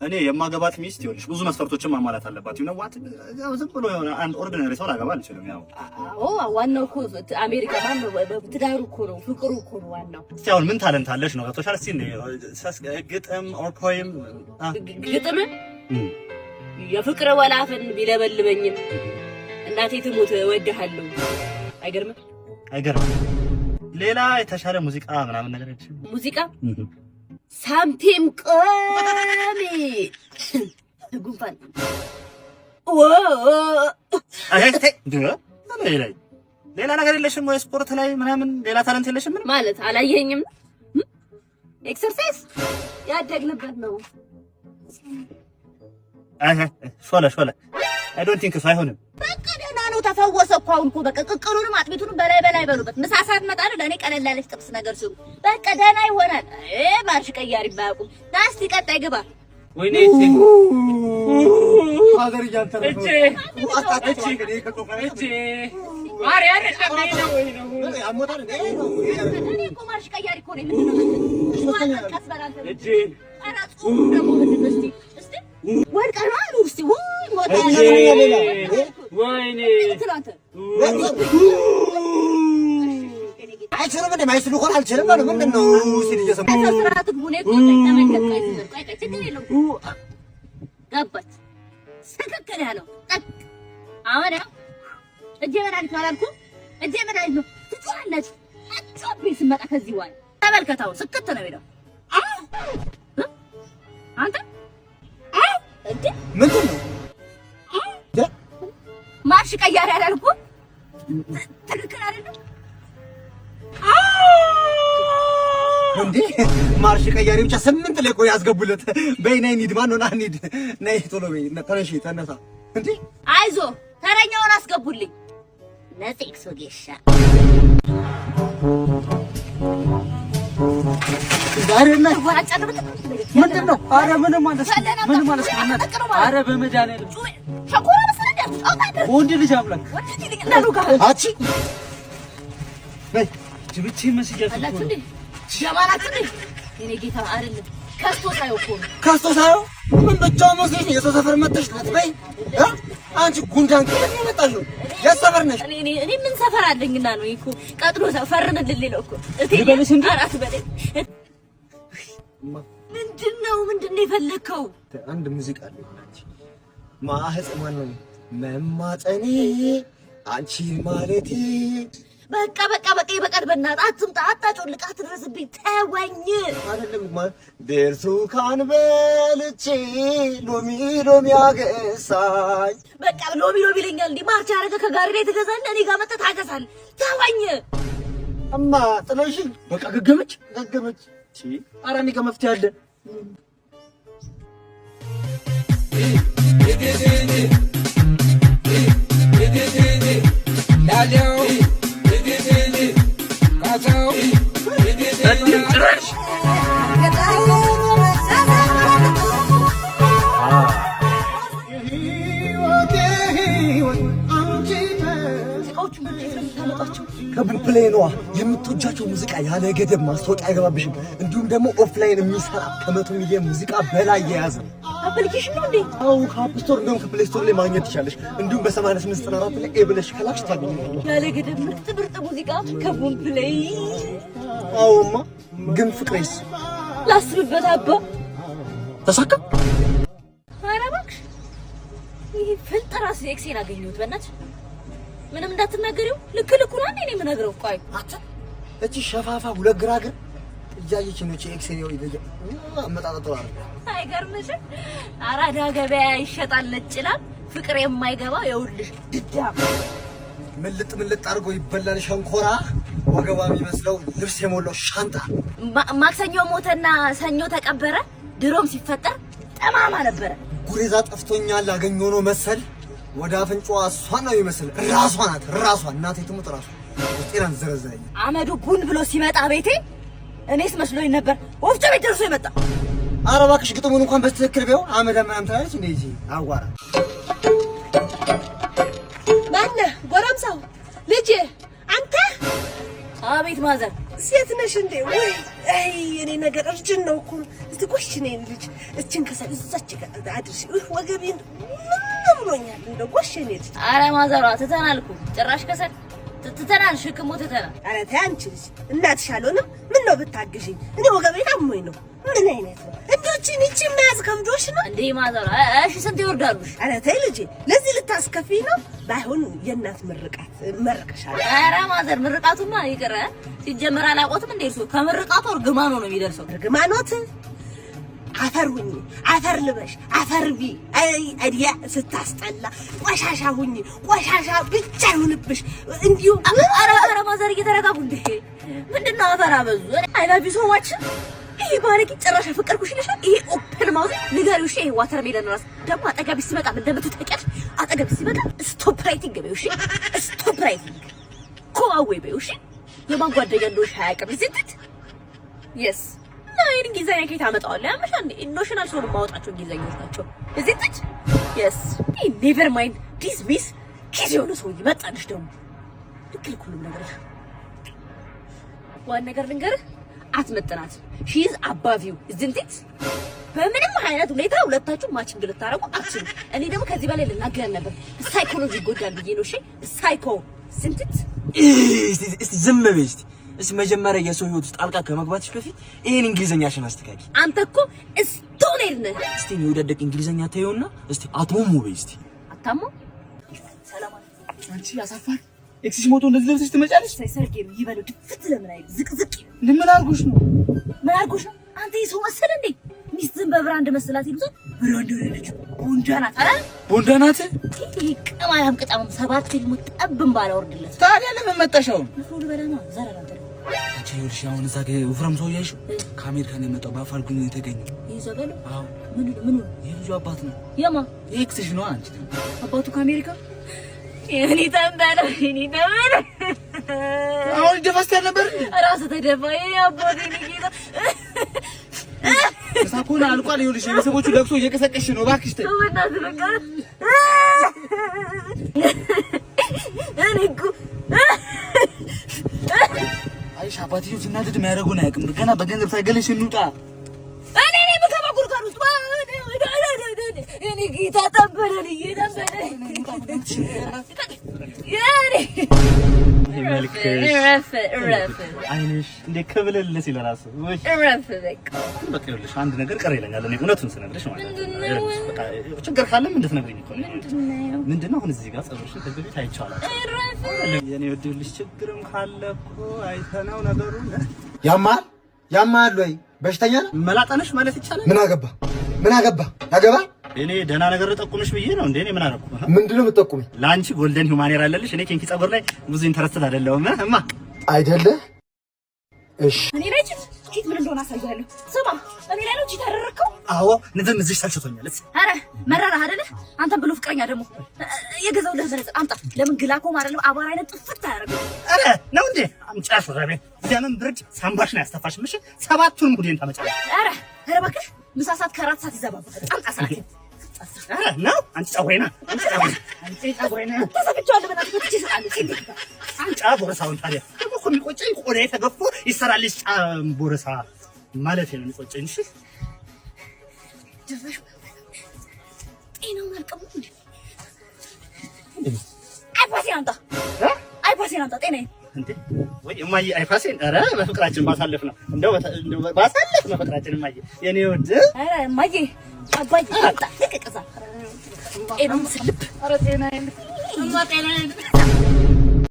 እኔ የማገባት ሚስት ይኸውልሽ ብዙ መስፈርቶችን ማሟላት አለባት። You know what፣ ዝም ብሎ የሆነ አንድ ordinary ሰው ላገባ አልችልም። ያው አዎ፣ ዋናው እኮ አሜሪካ ማን ትዳሩ እኮ ነው፣ ፍቅሩ እኮ ነው ዋናው። እስቲ አሁን ምን talent አለሽ ነው፣ ገብቶሻል? እስቲ ግጥም or poem? ግጥም፣ የፍቅር ወላፈን ቢለበልበኝም እናቴ ትሙት እወድሃለሁ። አይገርምም? አይገርምም። ሌላ የተሻለ ሙዚቃ ምናምን ነገር የለሽም? ሙዚቃ፣ ሳንቲም ቆሜ ጉንፋን አይ ላይ ሌላ ነገር የለሽም ወይ? ስፖርት ላይ ምናምን ሌላ talent የለሽም? ምን ማለት አላየኸኝም? Exercise ያደግንበት ነው። አይ ሾለ ሾለ። I don't think so፣ አይሆንም። በቃ ደህና ነው፣ ተፈወሰ እኮ አሁን እኮ። በቃ ቅቅሉንም አጥሚቱንም በላይ በላይ በሉበት። ምሳ ሰዓት እመጣለሁ። ለእኔ ቀለል ያለች ጥብስ ነገር ስሩ። በቃ ደህና ይሆናል። ማርሽ ቀያሪ ባያውቁም። ና እስቲ ቀጣይ ግባ። ወይኔ ሀገር እጄ እጄ እጄ ማሪ አይደለም ነው ወይ ነው? እኔ እኮ ማርሽ ቀያሪ እኮ ነኝ። ምንድን ነው? ቀስ በል አንተ። እጄ ኧረ ጾሙ ደግሞ ምንድን ነው? እስቲ እስቲ ወድቀህ ነው አሉ። እስቲ ውይ ሞታ። እጄ ወይኔ። ምትለው አንተ? አይችልም እንዴ? ማይችሉ ከሆነ አልችልም አሉ። ምንድን ነው ሲል እየሰማሁ ሰው ስርዓት ግቡ። እኔ እኮ ተመልከት። ቆይ ዝም በል። ቆይ ቆይ፣ ችግር የለውም። ገባች። ትክክል ያለው ጠቅ። አሁን ያው እጄ መድኃኒት ነው አላልኩም? እጄ መድኃኒት ነው ትጮኻላችሁ። አትጮህብኝ ስመጣ ከዚህ በኋላ። ተመልከት፣ አሁን ስክት ነው የሚለው። አንተ እንዴ! ምንድን ነው? ማርሽ ቀያሪ አላልኩም? ትክክል አይደለም? እንዴ፣ ማርሽ ቀያሪ ብቻ 8 ላይ እኮ ያስገቡለት። በይ ነይ እንሂድ። ማነው ና እንሂድ። ነይ ቶሎ በይ፣ ተነሺ ተነሳ። እንዴ! አይዞ፣ ተረኛውን አስገቡልኝ። ነጼክሶ ጌሻ። ምንድን ነው? ኧረ ምንም አልመስልም፣ ምንም አልመስልም። ኧረ በመድኃኒዓለም ሸኮራ መሰለህ እንዴ? ወንድ ልጅ አምላክ። አቺ በይ። ብቻዬን መስያት እኮ አላችሁ ነው። እንዴ? ጀባናችሁ እንዴ? የኔ ጌታ አይደለም፣ ከስቶ ሳየው እኮ ነው። ከስቶ ሳየው ምን ብቻውን መስሎሽ ነው? የሰው ሰፈር መጥተሽ ልትበይ እ? አንቺ ጉንዳን ከየት ነው የመጣሽው? የት ሰፈር ነሽ? እኔ ምን ሰፈር አለኝና ነው? እኮ ቀጥሮ ፈርምልኝ ሌለው እኮ እቴ። ልበልሽ እንዴ? ኧረ አትበለኝ። ምንድን ነው የፈለግከው? አንድ ሙዚቃ አለ። አንቺ ማህፀ ማን ነው መማፀኔ አንቺ ማለቴ። በቃ በቃ በቃ ይበቃል። በእናትህ አትምጣ፣ አታጮልቅ፣ አትድረስብኝ፣ ተወኝ። አይደለም ማለት ብርቱካን በልቼ ሎሚ ሎሚ አገሳኝ። በቃ ሎሚ ሎሚ ይለኛል። እንዴ፣ ማርች አረገ ከጋሪ ላይ ትገዛለህ፣ እኔ ጋር መጥተህ ታገሳለህ። ተወኝ። እማ ጥለሽኝ። በቃ ገገመች። ገገመች። ኧረ እኔ ጋር መፍትሄ አለ። ጭራሽ። ሙዚቃዎቹን ግን ከየት ነው የምታመጣቸው? ከቡፕሌኗ የምትወጃቸው ሙዚቃ ያለ ገደብ፣ ማስታወቂያ አይገባብሽም። እንዲሁም ደግሞ offline የሚሰራ ከ100 ሚሊዮን ሙዚቃ በላይ የያዘ Application ነው እንዴ? አዎ፣ ከ App Store እንዲሁም ከ Play Store ላይ ማግኘት ትችላለሽ። እንዲሁም በ8894 ላይ A ብለሽ ከላክሽ ታገኛለሽ። ያለ ገደብ ምርጥ ምርጥ ሙዚቃ ከቡም ፕሌይ። አዎማ፣ ግን ፍቅሬስ? ላስብበት አባ። ተሳካ? ኧረ እባክሽ፣ ይሄ ፍልጥ ራስ ex ኤን አገኘሁት። በእናትሽ ምንም እንዳትናገሪው። ልክ ልኩን አንዴ ነው የምነግረው። ቆይ። አተ እቺ ሸፋፋ ሁለት ግራግር እያየች ነው። እቺ ex ኤ ነው ይለየ አመጣጠጡ አይደል? አይገርምሽም? አራዳ ገበያ ይሸጣል ነጭ ላም፣ ፍቅር የማይገባው የውልሽ ድዳም። ምልጥ ምልጥ አድርጎ ይበላል ሸንኮራ፣ ወገባ የሚመስለው ልብስ የሞላው ሻንጣ። ማክሰኞ ሞተና ሰኞ ተቀበረ። ድሮም ሲፈጠር ጠማማ ነበረ። ጉሬዛ ጠፍቶኛል አገኘሁ ነው መሰል፣ ወደ አፍንጫዋ እሷን ነው ይመስል። ራሷ ናት ራሷ፣ እናቴ ትሙት ራሷ ጤናን ዘረዘረኝ። አመዱ ቡን ብሎ ሲመጣ ቤቴ እኔስ መስሎኝ ነበር ወፍጮ ቤት ደርሶ የመጣ። ኧረ እባክሽ ግጥሙን እንኳን በትክክል ቢሆን አመዳ ምናምን ትላለች እንዴ እዚህ አዋራ። ማነህ ጎረምሳው? ልጄ አንተ? አቤት mother። ሴት ነሽ እንዴ? ወይ አይ የኔ ነገር እርጅን ነው እኮ። እስቲ ጎሽ ነኝ ልጅ እችን ከሰል እዛች ጋር አድርሽ። ወገቤን ምን ብሎኛል እንደው ጎሽ የኔ ልጅ። አረ ማዘሯ ትተናል እኮ ጭራሽ ከሰል ትተናል፣ ሽክሙ ትተናል። ኧረ ተይ አንቺ ልጅ እናትሽ አልሆንም። ምን ነው ብታግዢኝ? እኔ ወገቤን አሞኝ ነው። ምን አይነት ነው እንደው እቺን እቺን መያዝ ከብዶሽ ነው እንዴ ማዘሯ? እሺ ስንት ይወርዳሉሽ? ኧረ ተይ ልጄ፣ ለዚህ ልታስከፊ ነው? ባይሆን የእናት ምርቃት መርቅሻለሁ። ኧረ ማዘር ምርቃቱማ ይቅር። ሲጀመር አላውቆትም እንዴ እርሶ? ከምርቃቱ እርግማኑ ነው የሚደርሰው። እርግማኖት አፈር ሁኚ፣ አፈር ልበሽ፣ አፈር ቢ አይ አዲያ ስታስጠላ፣ ቆሻሻ ሁኚ፣ ቆሻሻ ብቻ ይሁንብሽ። እንዲሁ ኧረ ኧረ ማዘር እየተረጋጉ እንዴ! ምንድን ነው አፈር አበዙ? I love you so much። ይሄ ባለጌ ጭራሽ አፈቀርኩሽ ይልሻል። ይሄ open mouth ንገሪው። እሺ ይሄ watermelon ራስ ደግሞ አጠገብሽ ሲመጣ ምን እንደምትይው ታውቂያለሽ? አጠገብሽ ሲመጣ stop writing በይው። እሺ stop writing, go away በይው። እሺ የማን ጓደኛ እንደሆንሽ አያውቅም። Isn't it? Yes. እና ይሄን እንግሊዘኛ ከየት አመጣዋለሁ? ያመሻል እንዴ? Emotional ሰውን የማወጣቸው እንግሊዘኞች ናቸው። Isn't it? Yes. Never mind this miss ኪዝ የሆነ ሰውዬ መጣልሽ ደግሞ ልክ ልክ ሁሉም ነገር one ነገር ልንገርህ፣ አትመጥናት። She's above you, isn't it? በምንም አይነት ሁኔታ ሁለታችሁ matching ልታረጉ አትችሉም። እኔ ደግሞ ከዚህ በላይ ልናገር ነበር፣ ሳይኮሎጂ ይጎዳል ብዬ ነው። እሺ psycho, isn't it? እስቲ ዝም በይ እስቲ። እስቲ መጀመሪያ የሰው ህይወት ውስጥ ጣልቃ ከመግባትሽ በፊት ይሄን እንግሊዘኛሽን አስተካኪ። አንተ እኮ stoner ነህ። እስቲ የወዳደቅ እንግሊዘኛ ተይውና እስቲ አትሞሙ በይ እስቲ። አታሞ አንቺ አሳፋሪ ex ሽ ሞቶ እንደዚህ ለብሰሽ ትመጫለሽ? ሰርጌ ነው ይበለው። ድፍት ለምን አይልም? ዝቅዝቅ ምን አድርጎሽ ነው? ምን አድርጎሽ ነው? አንተ የሰው መሰለ እንዴ? ሚስትህን በ brand መስላት ይሉታል። Brand አይደለች ቦንዳ ናት አይደል? ቦንዳ ናት። ይሄ ቅማላም ቅጣም ሰባት ፊልሙ ጠብም ባላወርድለት። ታዲያ ለምን መጣሽ አሁን? ንፍሮ ልበላ ነው። ዘረራ አንተ ደግሞ አንቺ ይኸውልሽ፣ አሁን እዛ ጋር ወፍራም ሰው እያልሽው ከአሜሪካ ነው የመጣው፣ በአፋልጉኝ ነው የተገኘው። ይሄ ዘገሎ አዎ። ምን ምን? የልጁ አባት ነው። የማ? የ ex ሽ ነው። አንቺ ደግሞ አባቱ ከአሜሪካ የኔ ተንበለ የኔ ተንበለ። አሁን ደፋስት ነበር። ራሱ ተደፋ። የኔ አባት የኔ ጌታ። ሳኮና አልቋል። ይኸውልሽ የቤተሰቦቹ ለቅሶ እየቀሰቀስሽ ነው። እባክሽ ተይ። በእናትህ በቃ እኔ እኮ አይሽ አባትዬው ሲናደድ የሚያደርገውን አያውቅም። ገና በገንዘብ ሳይገልሽ እንውጣ። እኔ እኔ የምገባ ጉድጓድ ውስጥ እኔ ጌታ ጠበለን ጠበለን። መልክሽ እረፍ እረፍ። አይንሽ እንደ ክብልል ሲል እራሱ ወይ እረፍ በቃ። በቃ ይኸውልሽ አንድ ነገር ቅር ይለኛል። እኔ እውነቱን ስነግርሽ ማለት ነው። ምንድነው? ይኸውልሽ በቃ ችግር ካለም እንድትነግሪኝ እኮ ነው። ምንድነው? ምንድነው አሁን እዚህ ጋር ፀጉርሽን ከዚህ በፊት አይቼው አላውቅም። እረፍ። የኔ ውድ ይኸውልሽ ችግርም ካለ እኮ አይተነው ነገሩን። ያማል ያማል ወይ በሽተኛ ነህ? መላጣ ነሽ ማለት ይቻላል። ምን አገባ ምን አገባ ያገባ እኔ ደህና ነገር ልጠቁምሽ ብዬ ነው እንዴ? እኔ ምን አደረኩ? ምንድነው የምትጠቁመኝ? ለአንቺ golden human hair አለልሽ። እኔ kinky ፀጉር ላይ ብዙ interested አይደለሁም እማ። አይደለ? እሺ። እኔ ላይ cheat ምን እንደሆነ አሳይሃለሁ። ስማ እኔ ላይ ነው cheat ያደረግከው? አዎ ንዝንዝሽ ሰልችቶኛል። ኧረ መረረህ አይደለ? አንተም ብሎ ፍቅረኛ ደግሞ የገዛሁልህ መነጽር አምጣ። ለምን ግላኮም አይደለም አቧራ አይነት ጥፍት አያደርግም። ኧረ ነው እንዴ? አምጪ ሹራቤ። ለምን ብርድ ሳምባሽ ነው ያስተፋሽ? እሺ ሰባቱንም ጉዴን ታመጫለሽ። ኧረ ኧረ እባክህ ምሳ ሰዓት ከአራት ሰዓት ይዘባበታል። አምጣ ሰዓቴን። ኧረ ነው አንቺ ፀጉሬና አንቺ ፀጉሬ አንቺ ፀጉሬና ተሰፍቼዋለሁ። በእናትህ ፈትቼ እሰጥሃለሁ። አምጫ ቦርሳውን። ታዲያ ደግሞ እኮ የሚቆጨኝ ቆዳዬ ተገፎ ይሰራልሽ ጫ ቦርሳ ማለት ነው የሚቆጨኝ። እሺ ድራሽ ጤናውን አልቀሙም እንዴ? አይፓሴን አምጣ፣ አይፓሴን አምጣ። ጤናዬን እንዴ ወይ እማዬ አይፋሴን። ኧረ በፍቅራችን ባሳለፍ ነው እንደው ባሳለፍ ነው ፍቅራችን እማዬ የኔ ውድ። ኧረ እማዬ አባዬ አምጣ፣ ልቀቅ እዛ ጤናውን ስልብ። ኧረ ጤናዬን እማ ጤናዬን።